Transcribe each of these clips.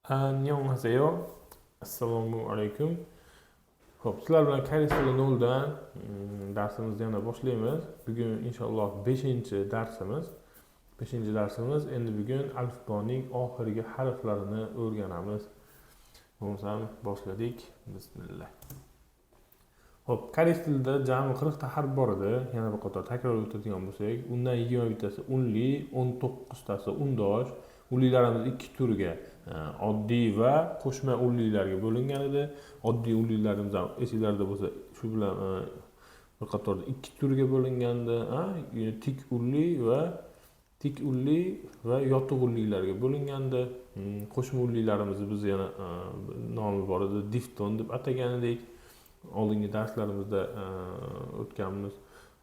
Annyeonghaseyo. Assalomu alaykum. Xo'p, sizlar bilan koreys tili noldan darsimizni yana boshlaymiz. Bugun inshaalloh 5-darsimiz. 5-darsimiz. Endi bugun alifboning oxirgi harflarini o'rganamiz. Bo'lmasam boshladik. Bismillah. Xo'p, koreys tilida jami 40 ta harf bor edi. Yana bir qator takrorlab o'tadigan bo'lsak, undan 21 tasi unli, 19 tasi undosh. Unlilarimiz ikki turga, oddiy va qo'shma unlilarga bo'lingan edi. Oddiy unlilarimiz ham esinglarda bo'lsa, shu bilan bir qatorda ikki turga bo'lingandi. Tik unli va tik unli va yotiq unlilarga bo'lingandi. Qo'shma unlilarimizni biz yana nomi bor edi, difton deb atagan edik. Oldingi darslarimizda o'tganmiz.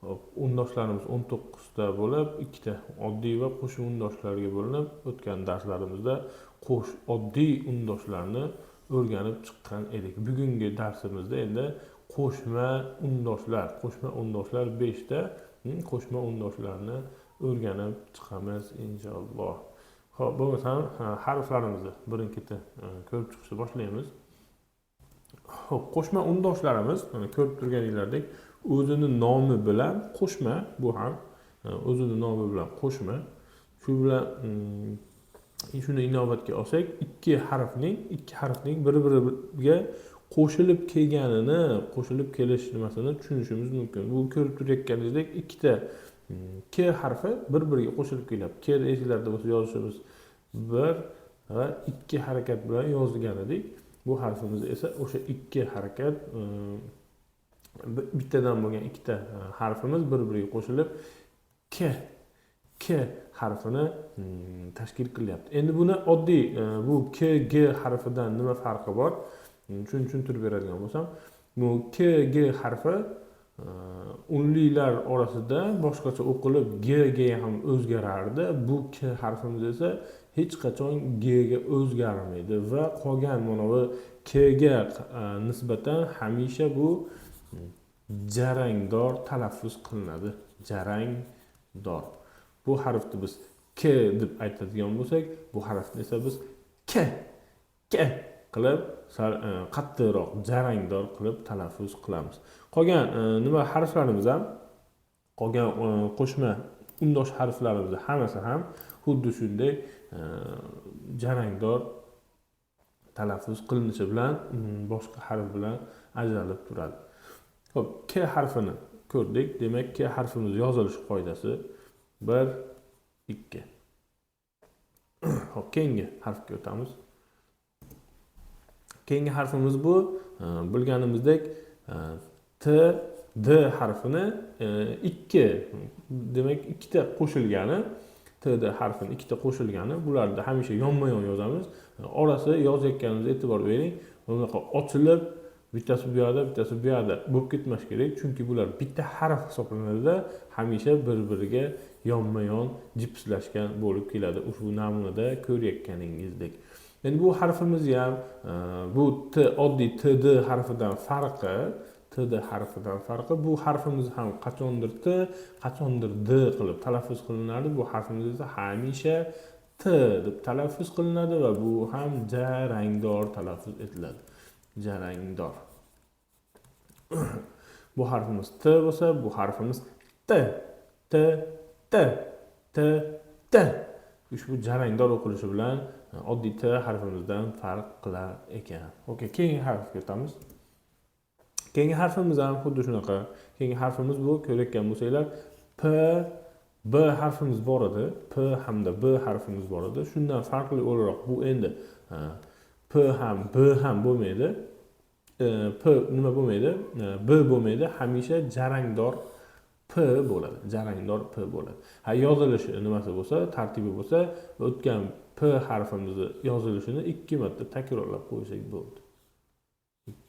Hop, undoshlarimiz 19 ta bo'lib, ikkita oddiy va qo'shma undoshlarga bo'linib, o'tgan darslarimizda oddiy undoshlarni o'rganib chiqqan edik. Bugungi darsimizda endi qo'shma undoshlar, qo'shma undoshlar 5 ta, qo'shma undoshlarni o'rganib chiqamiz inshaalloh. Xo'p, bo'lmasam harflarimizni birin-ketin ko'rib chiqishni boshlaymiz. Xo'p, qo'shma undoshlarimiz mana ko'rib turganinglardek o'zini nomi bilan qo'shma, bu ham o'zini nomi bilan qo'shma. Shu bilan shuni inobatga olsak, ikki harfning bir-biriga qo'shilib kelganini, qo'shilib kelish nimasini tushunishimiz mumkin. Bu ko'rib turayotganingizdek ikkita K harfi bir-biriga qo'shilib kelyapti. K esinglarda bo'lsa yozishimiz 1 va 2 harakat bilan yozilgan edik. Bu harfimiz esa o'sha ikki harakat, bittadan bo'lgan ikkita harfimiz bir-biriga qo'shilib K harfini tashkil qilyapti. Endi buni oddiy bu K, G harfidan nima farqi bor? Shuni tushuntirib beradigan bo'lsam, bu K, G harfi unlilar orasida boshqacha o'qilib G ga ham o'zgarardi. Bu K harfimiz esa hech qachon G ga o'zgarmaydi va qolgan mana bu K ga nisbatan hamisha bu jarangdor talaffuz qilinadi. Jarangdor. Bu harfni biz K deb aytadigan bo'lsak, bu harfni esa biz K, K qilib sal qattiqroq, jarangdor qilib talaffuz qilamiz. Qolgan nima harflarimiz ham, qolgan qo'shma undosh harflarimiz hammasi ham xuddi shunday jarangdor talaffuz qilinishi bilan boshqa harf bilan ajralib turadi. Xo'p, K harfini ko'rdik. Demak, K harfimiz yozilish qoidasi 1, 2. Xo'p, keyingi harfga o'tamiz. Keyingi harfimiz bu bilganimizdek T, D harfini ikki, demak ikkita qo'shilgani, T, D harfini ikkita qo'shilgani, bularni hamisha yonma-yon yozamiz. Orasi yozayotganimizda e'tibor bering, bunaqa ochilib, bittasi bu yoqda, bittasi bu yoqda bo'lib ketmash kerak, chunki bular bitta harf hisoblanadida, hamisha bir-biriga yonma-yon jipslashgan bo'lib keladi. Ushbu namunada ko'rayotganingizdek. Endi bu harfimiz ham bu T, oddiy T, D harfidan farqi, T, D harfidan farqi, bu harfimiz ham qachondir T, qachondir D qilib talaffuz qilinadi. Bu harfimiz esa hamisha T deb talaffuz qilinadi va bu ham jarangdor talaffuz etiladi. Jarangdor. Bu harfimiz T bo'lsa, bu harfimiz T, T, T, T, T. Ushbu jarangdor o'qilishi bilan oddiy T harfimizdan farq qilar ekan. Okey, keyingi harfga o'tamiz. Keyingi harfimiz ham xuddi shunaqa. Keyingi harfimiz bu ko'rayotgan bo'lsanglar P, B harfimiz bor edi. P hamda B harfimiz bor edi. Shundan farqli o'laroq bu endi P ham B ham bo'lmaydi. P nima bo'lmaydi? B bo'lmaydi. Hamisha jarangdor P bo'ladi. Jarangdor P bo'ladi. Ha, yozilishi nimasi bo'lsa, tartibi bo'lsa, o'tgan P harfimizni yozilishini 2 marta takrorlab qo'ysak bo'ldi.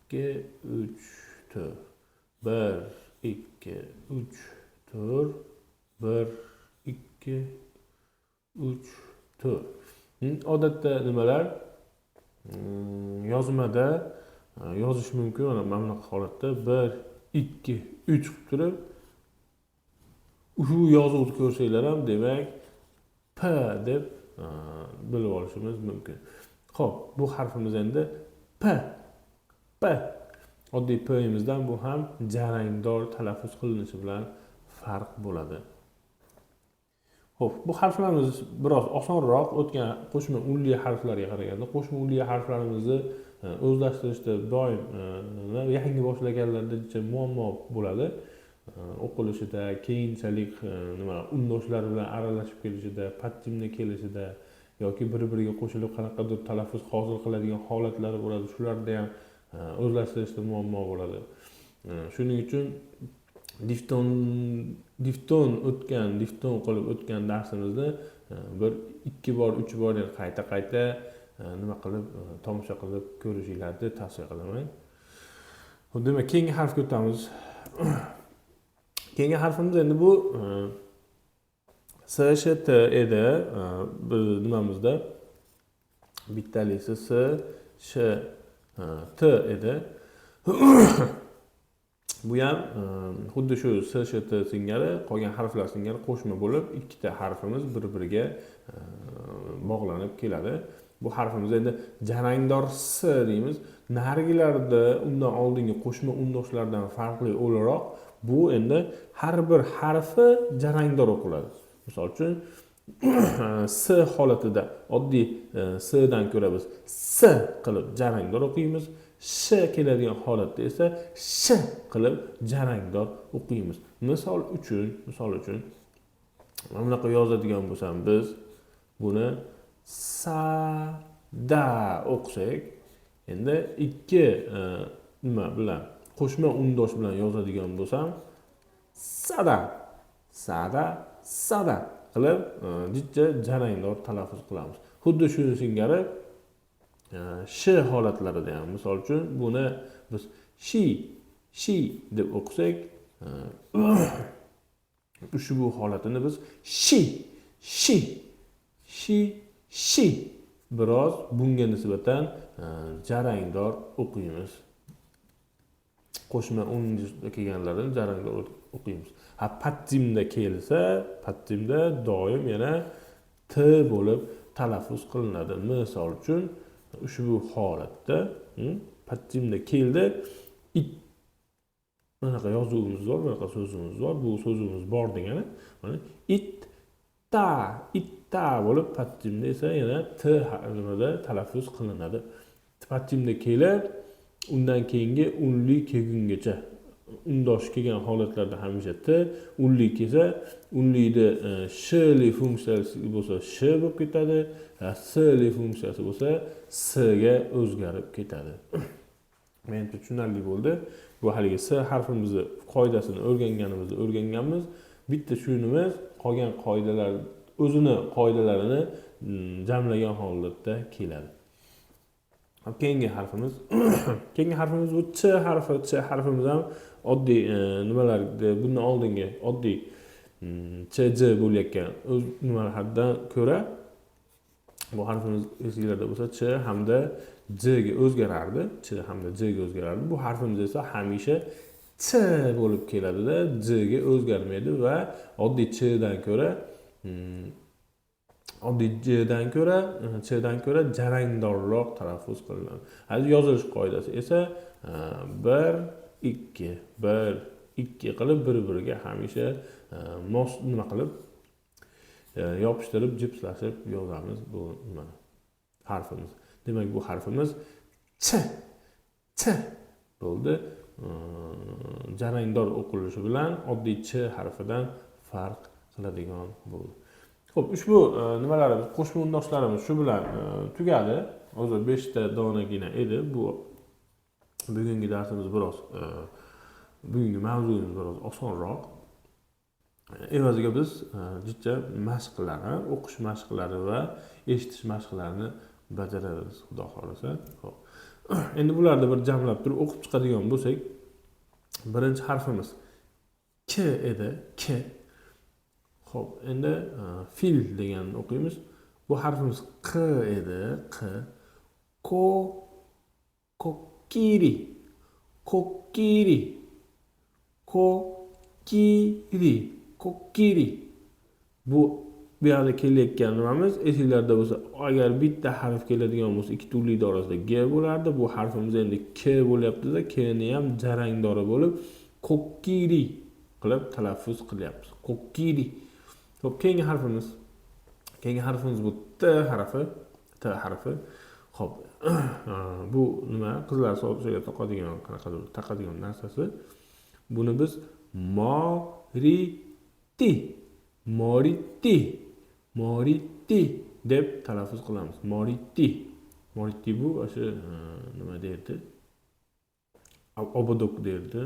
2, 3, 4. 1, 2, 3, 4. 1, 2, 3, 4. Odatda nimalar? Yozmada yozish mumkin mana bunaqa holatda 1, 2, 3 qilib turib ushbu yozuvni ko'rsanglar ham, demak P deb bilib olishimiz mumkin. Xo'p, bu harfimiz endi p. P. Oddiy p-imizdan bu ham jarangdor talaffuz qilinishi bilan farq bo'ladi. Xo'p, bu harflarimiz biroz osonroq o'tgan qo'shma unli harflarga qaraganda. Qo'shma unli harflarimizni o'zlashtirishda doim yangi boshlaganlarda muammo bo'ladi. O'qilishida, keyinchalik nima undoshlar bilan aralashib kelishida, pattimda kelishida yoki bir-biriga qo'shilib qanaqadir talaffuz hosil qiladigan holatlari bo'ladi. Shularda ham o'zlashtirishda muammo bo'ladi. Shuning uchun diftong o'tgan, diftong qilib o'tgan darsimizni bir 2 bor, 3 bor yana qayta-qayta nima qilib tomosha qilib ko'rishinglarni tavsiya qilaman. Xo'p, demak, keyingi harfga o'tamiz. Keyingi harfimiz endi bu S, Sh, T edi. Biz nimamizda bittalisi S, Sh, T edi. Bu ham xuddi shu S, Sh, T singari qolgan harflar singari qo'shma bo'lib ikkita harfimiz bir-biriga bog'lanib keladi. Bu harfimiz endi jarangdor S deymiz. Narigilarda undan oldingi qo'shma undoshlardan farqli o'laroq bu endi har bir harfi jarangdor o'qiladi. Misol uchun S holatida oddiy S dan ko'ra biz S qilib jarangdor o'qiymiz. Sh keladigan holatda esa sh qilib jarangdor o'qiymiz. Misol uchun mana bunaqa yozadigan bo'lsam biz buni sa da o'qisak, endi ikki nima bilan qo'shma undosh bilan yozadigan bo'lsam sada, sada, sada qilib jiddiy jarangdor talaffuz qilamiz. Xuddi shuni singari sh holatlarida ham, misol uchun buni biz shi, shi deb o'qisak, ushbu holatini biz shi, shi, shi, shi biroz bunga nisbatan jarangdor o'qiymiz. Qo'shma unga kelganlarini jarangdor o'qiymiz. Ha, pattimda kelsa, pattimda doim yana t bo'lib talaffuz qilinadi. Misol uchun ushbu holatda pattimda keldi, it bunaqa yozuvimiz bor, bunaqa so'zimiz bor. Bu so'zimiz bor degani mana it ta, it ta bo'lib pattimda esa yana t nimada talaffuz qilinadi. Pattimda kelib, undan keyingi unli kelgungacha undosh kelgan holatlarda hamisha t, unli kelsa, unlida shli funksiyasi bo'lsa sh bo'lib ketadi, sli funksiyasi bo'lsa s ga o'zgarib ketadi. Menimcha tushunarli bo'ldi. Bu haligi s harfimizni qoidasini o'rganganimizda o'rganganmiz. Bitta shunimiz qolgan qoidalar o'zini qoidalarini jamlagan holatda keladi. Keyingi harfimiz, keyingi harfimiz bu ch harfi. Ch harfimiz ham oddiy nimalarda bundan oldingi oddiy ch, j bo'layotgan o'z nimalardan ko'ra bu harfimiz esinglarda bo'lsa ch hamda j ga o'zgarardi, ch hamda j ga o'zgarardi. Bu harfimiz esa hamisha ch bo'lib keladida, j ga o'zgarmaydi va oddiy ch dan ko'ra oddiy j dan ko'ra ch dan ko'ra jarangdorroq talaffuz qilinadi. Hozir yozilish qoidasi esa 1 2 1 2 qilib bir-biriga hamisha mos nima qilib yopishtirib jipslashib yozamiz bu nimani harfimiz. Demak, bu harfimiz ch, ch bo'ldi. Jarangdor o'qilishi bilan oddiy ch harfidan farq qiladigan bo'ldi. Xo'p, ushbu nimalarimiz, qo'shma undoshlarimiz shu bilan tugadi. Hozir 5 ta donagina edi. Bu bugungi darsimiz biroz, bugungi mavzuyimiz biroz osonroq. Evaziga biz jiddiy mashqlarni, o'qish mashqlari va eshitish mashqlarini bajaramiz, xudo xohlasa. Xo'p. Endi bularni bir jamlab turib o'qib chiqadigan bo'lsak, birinchi harfimiz K edi, K. Xo'p, endi fil deganni o'qiymiz. Bu harfimiz Q edi, Q. Ko, kokiri, kokiri, kokiri, kokiri. Bu Bu yoqda kelayotgan nimamiz esinglarda bo'lsa, agar bitta harf keladigan bo'lsa, ikkita unlikni orasida g bo'lardi. Bu harfimiz endi k bo'lyapti-da, k ni ham jarangdori bo'lib ko'kkiri qilib talaffuz qilyapmiz. Ko'kkiri. Xo'p, keyingi harfimiz. Keyingi harfimiz bu t harfi. T harfi. Xo'p, bu nima? Qizlar sochiga taqadigan, qanaqadir taqadigan narsasi. Buni biz moriti, moriti, moriti deb talaffuz qilamiz. Moriti. Moriti bu o'sha nima derdi? Ободок derdi.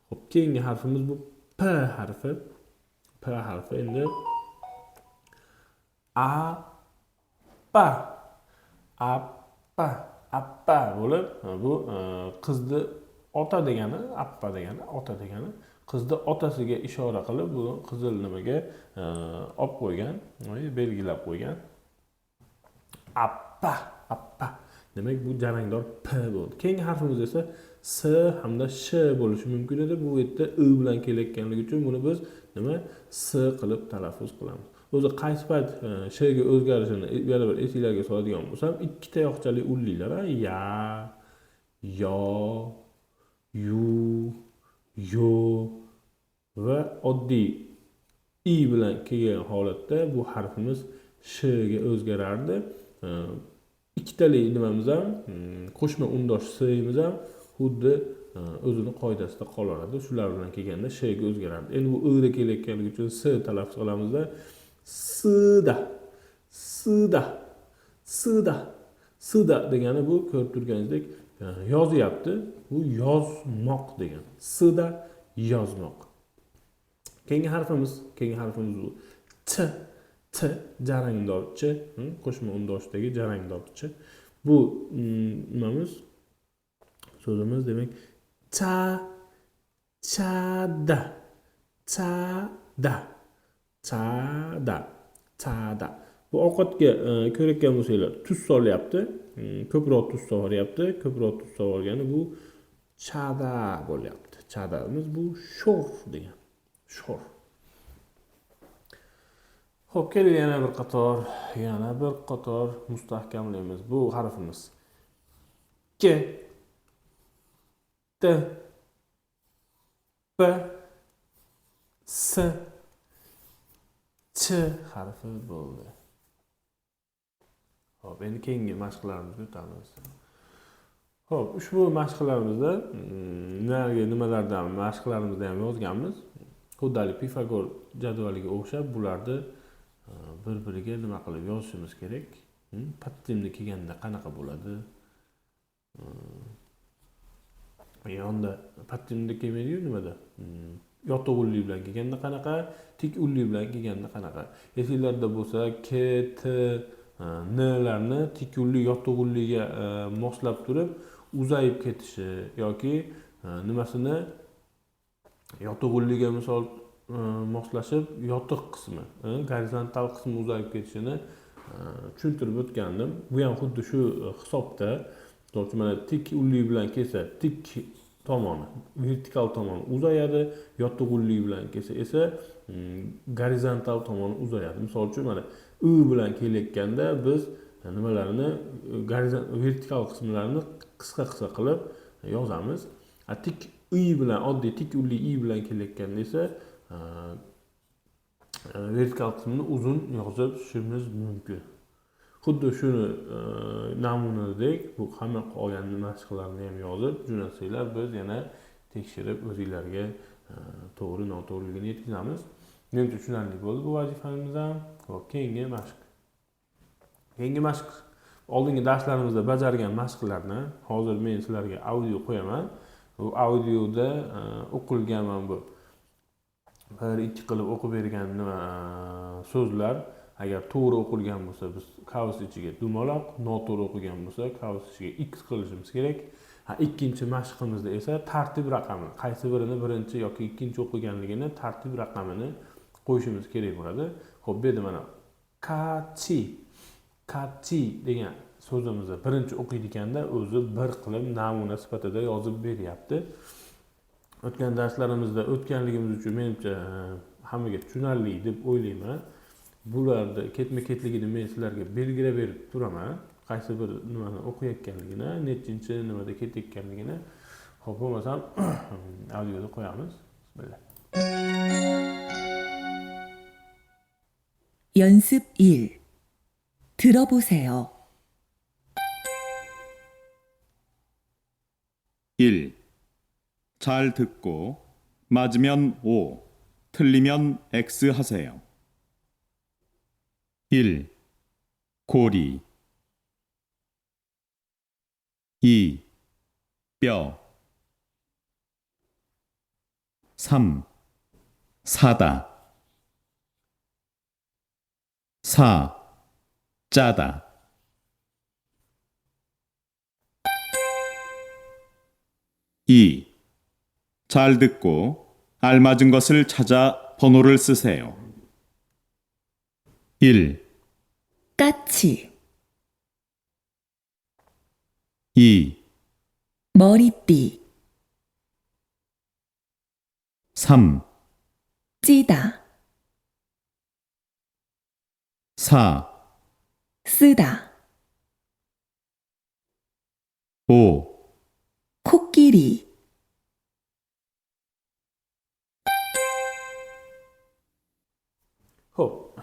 Xo'p, keyingi harfimiz bu p harfi. P harfi endi a pa, appa, appa bo'lib, bu qizni ota degani, appa degani, ota degani, qizni otasiga ishora qilib, bu qizil nimaga olib qo'ygan, belgilab qo'ygan. Appa, appa. Demak, bu jarangdor p bo'ldi. Keyingi harfimiz esa s hamda sh bo'lishi mumkin edi. Bu yerda i bilan kelayotganligi uchun buni biz nima, s qilib talaffuz qilamiz. O'zi qaysi payt shga o'zgarishini yana bir esinglarga soladigan bo'lsam, ikkita yoqchali unliklar, ya, yo, yu, yo va oddiy i bilan kelgan holatda bu harfimiz shga o'zgarardi. Ikkitali nimamiz ham, qo'shma undosh simiz ham xuddi o'zini qoidasida qolaveradi. Shular bilan kelganda shga o'zgarardi. Endi bu ida kelayotganligi uchun s talaffuz qilamizda, sida, sida, sida, sida degani bu ko'rib turganingizdek yozyapti. Bu yozmoq degani. Sida yozmoq. Keyingi harfimiz, keyingi harfimiz bu ch, t jarangdor ch, qo'shma undoshdagi jarangdor ch. Bu nimamiz? So'zimiz demak cha, chada, chada, chada, chada. Bu ovqatga ko'rayotgan bo'lsanglar, tuz solyapti. Ko'proq tuz solyapti. Ko'proq tuz solgani bu chada bo'lyapti. Chadamiz bu sho'r degan. Sho'r. Xo'p, keling yana bir qator, yana bir qator mustahkamlaymiz. Bu harfimiz K, T, P, S, Ch harfi bo'ldi. Xo'p, endi keyingi mashqlarimizga o'tamiz. Xo'p, ushbu mashqlarimizda narigi nimalardan mashqlarimizda ham yozganmiz. Xuddi haligi Pifagor jadvaliga o'xshab bularni bir-biriga nima qilib yozishimiz kerak. Pattimni kelganda qanaqa bo'ladi? Yonda pattimni kelmaydi-yu nimada? Yotiq ulli bilan kelganda qanaqa, tik ulli bilan kelganda qanaqa? Esinglarda bo'lsa, K, T, N larni tik ulli, yotiq ulliga moslab turib uzayib ketishi yoki nimasini yotiq ulliga misol moslashib yotiq qismi, gorizontal qismi uzayib ketishini tushuntirib o'tgandim. Bu ham xuddi shu hisobda. Misol uchun, mana tik ulli bilan kelsa, tik tomoni, vertikal tomoni uzayadi, yotiq ulli bilan kelsa esa gorizontal tomoni uzayadi. Misol uchun, mana u bilan kelayotganda biz nimalarni, vertikal qismlarini qisqa qisqa qilib yozamiz. A tik i bilan, oddiy tik ulli i bilan kelayotganda esa vertikal qismini uzun yozib tushishimiz mumkin. Xuddi shuni namunadek bu hamma qolgan mashqlarni ham yozib jo'natsanglar, biz yana tekshirib o'zinglarga to'g'ri noto'g'riligini yetkazamiz. Menimcha, tushunarli bo'ldi bu vazifamiz ham. Xo'p, keyingi mashq. Keyingi mashq oldingi darslarimizda bajargan mashqlarni hozir men sizlarga audio qo'yaman. Bu audioda o'qilgan mana bu bir ikki qilib o'qib bergan nima so'zlar agar to'g'ri o'qilgan bo'lsa, biz qavs ichiga dumaloq, noto'g'ri o'qigan bo'lsa, qavs ichiga x qilishimiz kerak. Ha, ikkinchi mashqimizda esa tartib raqamini, qaysi birini birinchi yoki ikkinchi o'qiganligini tartib raqamini qo'yishimiz kerak bo'ladi. Xo'p, bu yerda mana kachi, kachi degan so'zimizni birinchi o'qiydiganda o'zi bir qilib namuna sifatida yozib beryapti. O'tgan darslarimizda o'tganligimiz uchun menimcha Hammaga tushunarli deb o'ylayman. Bularni ketma-ketligini men sizlarga belgilab berib turaman. Qaysi bir nimani o'qiyotganligini, nechinchi nimada ketayotganligini. Xo'p, bo'lmasam audioda qo'yamiz. Bismillah. 연습 1. 들어보세요. 1. 잘 듣고 맞으면 O, 틀리면 X 하세요. 1. 고리 2. 뼈 3. 사다 4. 짜다 2. 잘 듣고 알맞은 것을 찾아 번호를 쓰세요. 1, 까치, 2, 머리띠, 3, 찌다, 4, 쓰다, 5. 코끼리. Xo'p,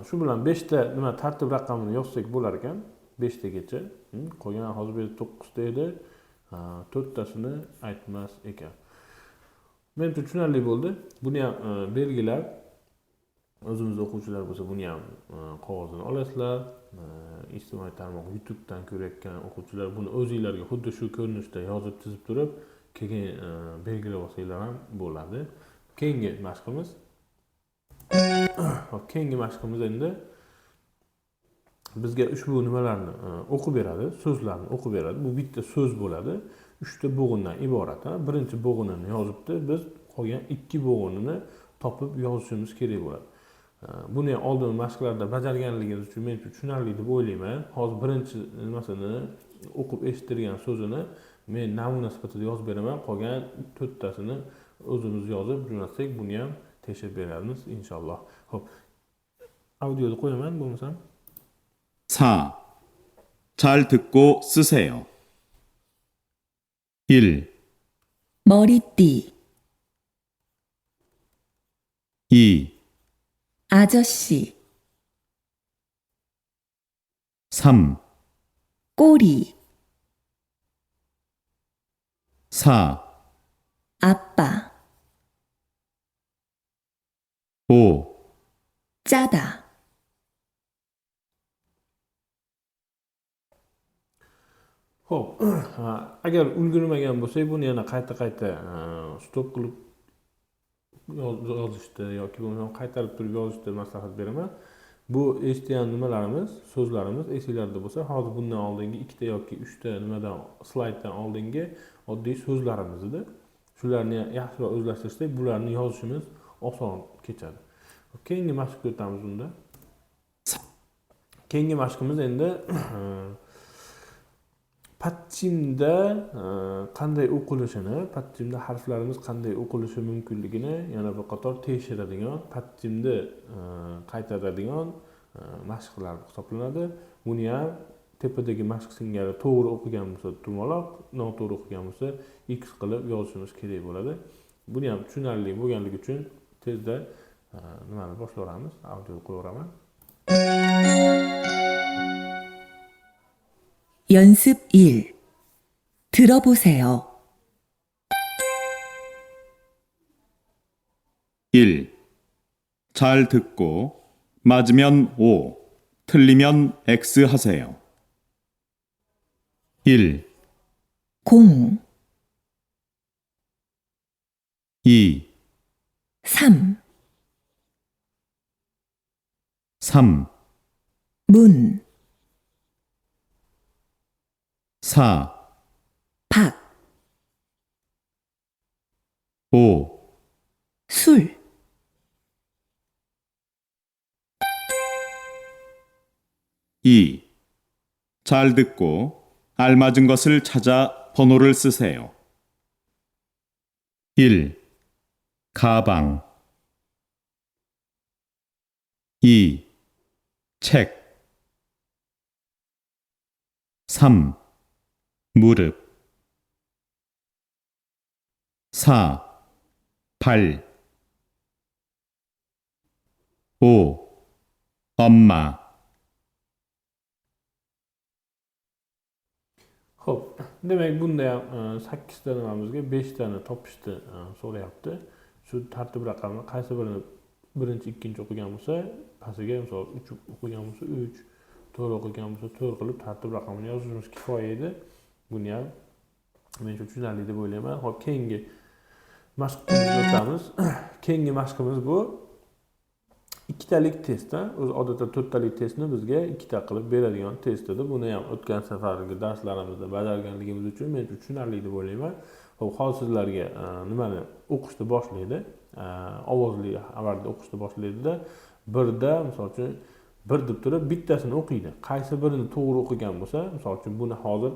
shu bilan 5 ta nima tartib raqamini yozsak bo'lar ekan, 5 tagacha. Qolgan hozir bu yerda 9 ta edi. 4 tasini aytmas ekan. Menimcha tushunarli bo'ldi. Buni ham belgilab o'zimiz o'quvchilar bo'lsa buni ham qog'ozini olasizlar. Ijtimoiy tarmoq YouTube'dan ko'rayotgan o'quvchilar buni o'zinglarga xuddi shu ko'rinishda yozib chizib turib, keyin belgilab olsanglar ham bo'ladi. Keyingi mashqimiz. Hop, keyingi mashqimiz endi bizga ushbu nimalarni o'qib beradi, so'zlarni o'qib beradi. Bu bitta so'z bo'ladi. 3 ta bo'g'indan iborat. Birinchi bo'g'inini yozibdi, biz qolgan 2 bo'g'inini topib yozishimiz kerak bo'ladi. Buni oldin mashqlarda bajarganligimiz uchun men tushunarli deb o'ylayman. Hozir birinchi nimasini o'qib eshittirgan so'zini men namuna sifatida yozib beraman. Qolgan 4 tasini o'zimiz yozib jo'natsak, buni ham tekshirib beramiz inshaalloh. Xo'p, audioda qo'yaman bo'lmasam. 4. 잘 듣고 쓰세요. 1, 머리띠, 2, 아저씨, 3, 꼬리, 4, 아빠, 5. 짜다. Xo'p, agar ulgurmagan bo'lsak, buni yana qayta-qayta stop qilib yozishni yoki bo'lmasam qaytarib turib yozishni maslahat beraman. Bu eshitgan nimalarimiz, so'zlarimiz esinglarda bo'lsa, hozir bundan oldingi 2 ta yoki 3 ta nimadan slayddan oldingi oddiy so'zlarimiz edi. Shularni yaxshiroq o'zlashtirsak, bularni yozishimiz oson kechadi. Keyingi mashqga o'tamiz unda. Keyingi mashqimiz endi patchimda qanday o'qilishini, patchimda harflarimiz qanday o'qilishi mumkinligini yana bir qator tekshiradigan, patchimni qaytaradigan mashqlar hisoblanadi. Buni ham tepadagi mashq singari to'g'ri o'qigan bo'lsa dumaloq, noto'g'ri o'qigan bo'lsa x qilib yozishimiz kerak bo'ladi. Buni ham tushunarli bo'lganligi uchun tezda nimani boshlayveramiz, audio qo'yaveraman. 연습 1. 들어보세요. 1. 잘 듣고 맞으면 O, 틀리면 X 하세요. 1, 공, 2, 3, 3, 문, 4, 박, 5. 술. 2. 잘 듣고 알맞은 것을 찾아 번호를 쓰세요. 1. 가방 2. 책 3. 무릎 4. 발 5. 엄마 Xo'p, demak bunda ham 8 ta nimamizga 5 tani topishni so'rayapti. Shu tartib raqamni qaysi birini birinchi, ikkinchi o'qigan bo'lsa, pastiga misol 3 o'qigan bo'lsa 3, 4 o'qigan bo'lsa 4 qilib tartib raqamini yozishimiz kifoya edi. Buni ham men uchun tushunarli deb o'ylayman. Xo'p, keyingi mashqimizga o'tamiz. Keyingi mashqimiz bu ikkitalik test. O'zi odatda to'rttalik testni bizga ikkita qilib beradigan test edi. Buni ham o'tgan safargi darslarimizda bajarganligimiz uchun men uchun tushunarli deb o'ylayman. Xo'p, hozir sizlarga nimani o'qishni boshlaydi. Ovozli xabarda o'qishni boshlaydida, birda misol uchun bir deb turib bittasini o'qiydi. Qaysi birini to'g'ri o'qigan bo'lsa, misol uchun buni hozir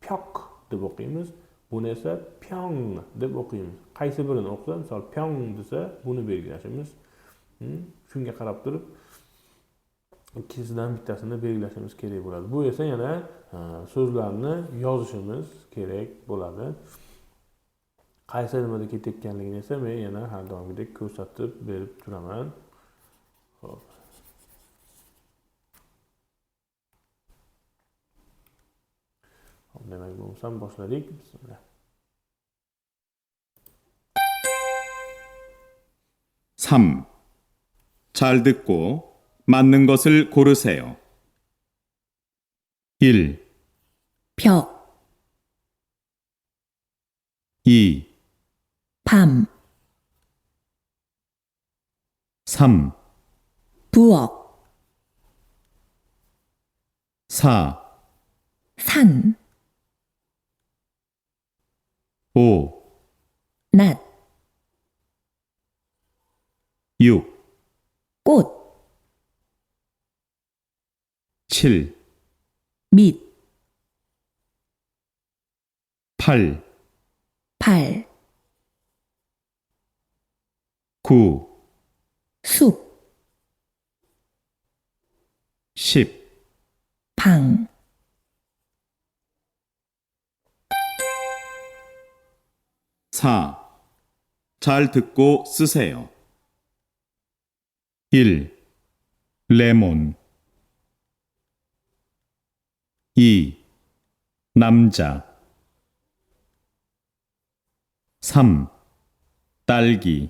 pyok deb o'qiymiz, buni esa pyong deb o'qiymiz. Qaysi birini o'qisa, misol pyong desa, buni belgilashimiz. Shunga qarab turib ikkisidan bittasini belgilashimiz kerak bo'ladi. Bu esa yana so'zlarni yozishimiz kerak bo'ladi. Qaysi nimada ketayotganligini esa men yana har doimgidek ko'rsatib berib turaman. Xo'p. Demak, bo'lmasam boshladik. Bismillah. 3. 잘 듣고 맞는 것을 고르세요. 1, 벽, 2, 밤, 3, 부엌, 4, 산, 5, 낫, 6, 꽃, 7, 밑, 8, 발, 9, 숲, 10. 방. 4. 잘 듣고 쓰세요. 1. 레몬 2. 남자 3. 딸기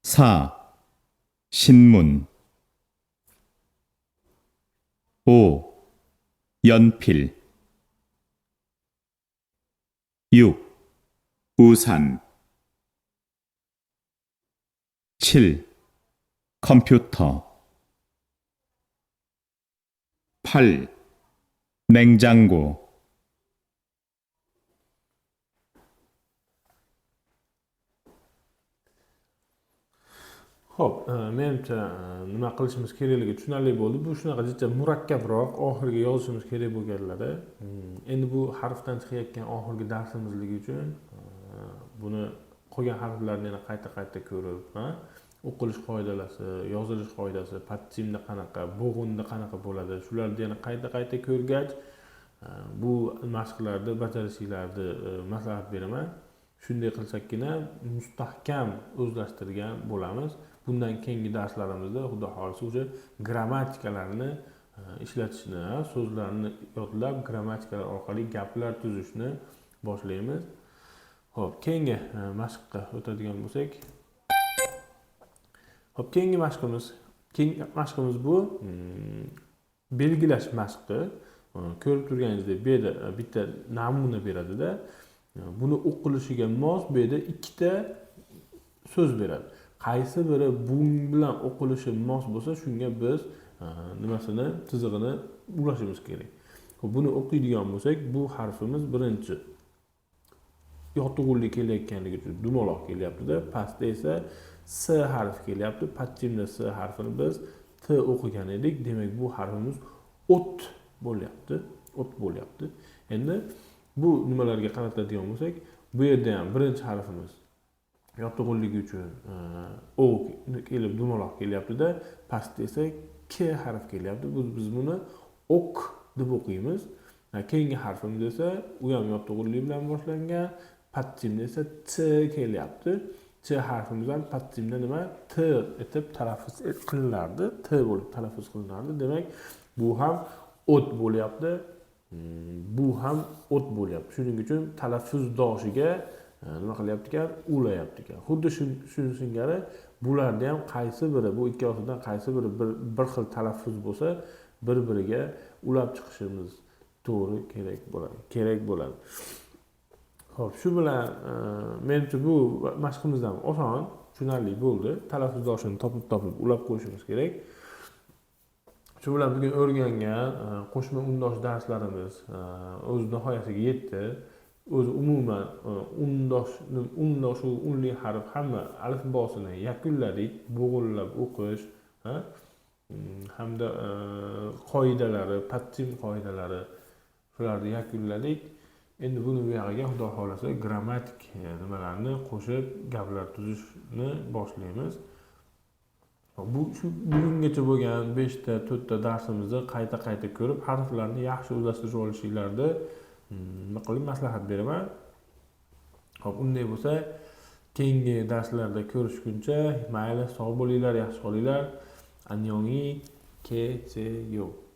4. 신문 5. 연필 6. 우산 7. 컴퓨터 8. 냉장고 Xo'p, menimcha nima qilishimiz kerakligi tushunarli bo'ldi. Bu shunaqa jicha murakkabroq, oxirgi yozishimiz kerak bo'lganlari. Endi bu harfdan chiqayotgan oxirgi darsimizligi uchun buni qolgan harflarni yana qayta-qayta ko'rib, o'qilish qoidalari, yozilish qoidasi, patchimda qanaqa, bo'g'inda qanaqa bo'ladi, shularni yana qayta-qayta ko'rgach, bu mashqlarni bajarishinglarni maslahat beraman. Shunday qilsakkina mustahkam o'zlashtirgan bo'lamiz. Bundan keyingi darslarimizda Xudo xohlasa o'sha grammatikalarni ishlatishni, so'zlarni yodlab grammatikalar orqali gaplar tuzishni boshlaymiz. Xo'p, keyingi mashqqa o'tadigan bo'lsak. Xo'p, keyingi mashqimiz bu belgilash mashqi. Ko'rib turganingizdek bu yerda bitta namuna beradida. Buni o'qilishiga mos bu yerda ikkita so'z beradi. Qaysi biri bu bilan o'qilishi mos bo'lsa, shunga biz nimasini, chizig'ini ulashimiz kerak. Xo'p, buni o'qiydigan bo'lsak, bu harfimiz birinchi yotug'ulli kelayotganligi uchun dumaloq kelyapti-da, pastda esa S harfi kelyapti. Patchimda S harfini biz T o'qigan edik. Demak, bu harfimiz o't bo'lyapti, o't bo'lyapti. Endi bu nimalarga qaratadigan bo'lsak, bu yerda ham birinchi harfimiz Yotig'unligi uchun o kelib dumaloq kelyaptida, pastda esa k harf kelyapti. Biz buni ok deb o'qiymiz. Keyingi harfimiz esa u ham yotig'unlik bilan boshlangan, patchimda esa ch kelyapti. Ch harfimiz ham patchimda nima, t etib talaffuz qilinardi, t bo'lib talaffuz qilinardi. Demak, bu ham o't bo'lyapti, bu ham o't bo'lyapti. Shuning uchun talaffuz doshiga nima qilyapti ekan, ulayapti ekan. Xuddi shu singari bularni ham qaysi biri, bu ikkovsidan qaysi biri bir xil talaffuz bo'lsa, bir biriga ulab chiqishimiz to'g'ri kerak bo'ladi. Ho'p, shu bilan menimcha bu mashqimiz ham oson, tushunarli bo'ldi. Talaffuz doshini topib topib ulab qo'yishimiz kerak. Shu bilan bugun o'rgangan qo'shma undosh darslarimiz o'z nihoyasiga yetdi. O'zi umuman undosh, undoshu unli harf hamma alifbosini yakunladik. Bo'g'inlab o'qish hamda qoidalari, patchim qoidalari, shularni yakunladik. Endi buni buyog'iga, xudo xohlasa, grammatik nimalarni qo'shib gaplar tuzishni boshlaymiz. Bu shu bugungacha bo'lgan beshta, to'rtta darsimizni qayta qayta ko'rib, harflarni yaxshi o'zlashtirib olishinglarni nima qilib maslahat beraman. Ho'p, unday bo'lsa, keyingi darslarda ko'rishguncha, mayli, sog' bo'linglar, yaxshi qolinglar. 안녕히 계세요.